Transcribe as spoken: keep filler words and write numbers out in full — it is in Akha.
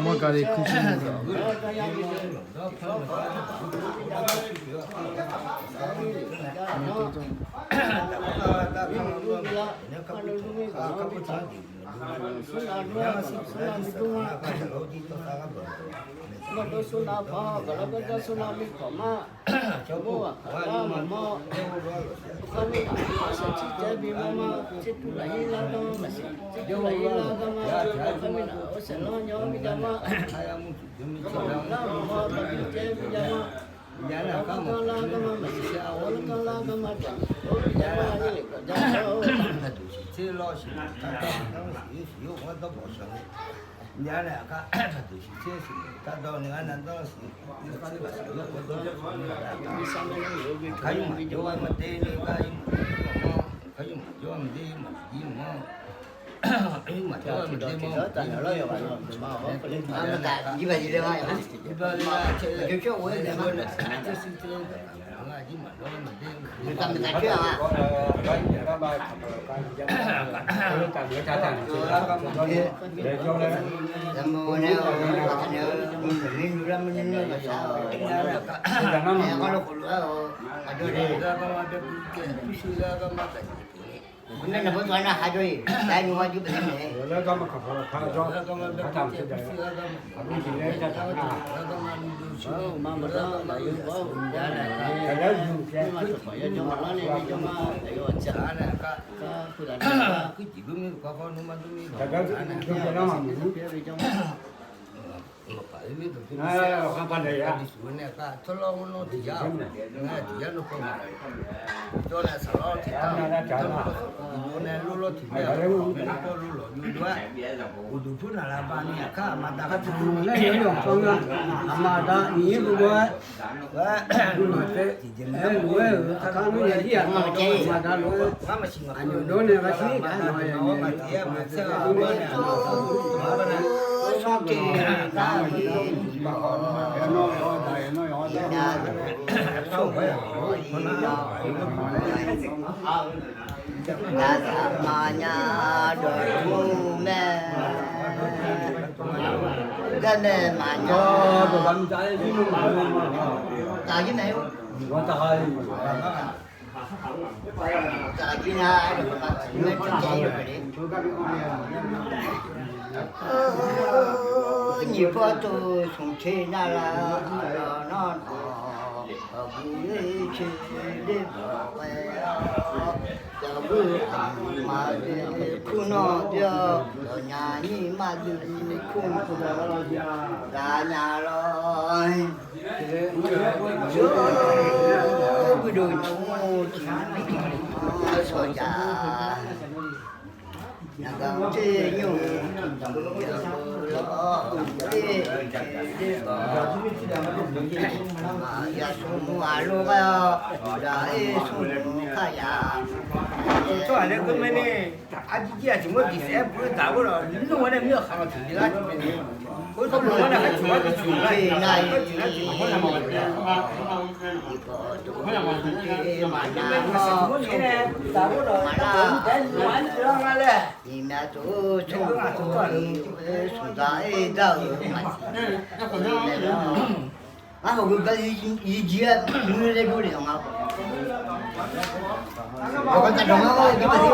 Mawr gale kuir shir. Aqzaq maqnya dawq tmr mae. Garnae maqnya. Taqjir mae-or. Taqjir nar-aer, nyiq pawr tov smq ter nar-a, aqlawq nar-awq, aqguv-ir coer ler bawq ghae-awr. Yawguir aqma-eu de, kur nawr byaer-awr, dawqnya nyir mar dui kur, gaqnya lawr. Yawguir dawqnya mr tiq mr tiq mr shawq ja. Naqgaq ter nymr tiq yawguir lawr, ter tiq der bawq, yasmq aqlof ghae-awr, daq-ir smr kar ya. Tsawrhaq nae geur mae ni, arjir jir-aq tiq mawr diq saef-aer bur-aer daq-eu lawq, nymr-anr nae mir-awq khaq-awq tiq bi lar tiq bi ni. Khoer tawrluf-anr nae khartiq-awr bi tiq lar tiq lar tiq lar tiq mawr lar mawr-eu taef-a. Maqnar-awr, iqmya tov tsawrhaq oer smq dar-ir dar-euq maqsiq. Ngar hawq geugar yijir-aer mr laer jawr le-awq nga. Yawqgar taqdawq ngar gharduq maqsiq.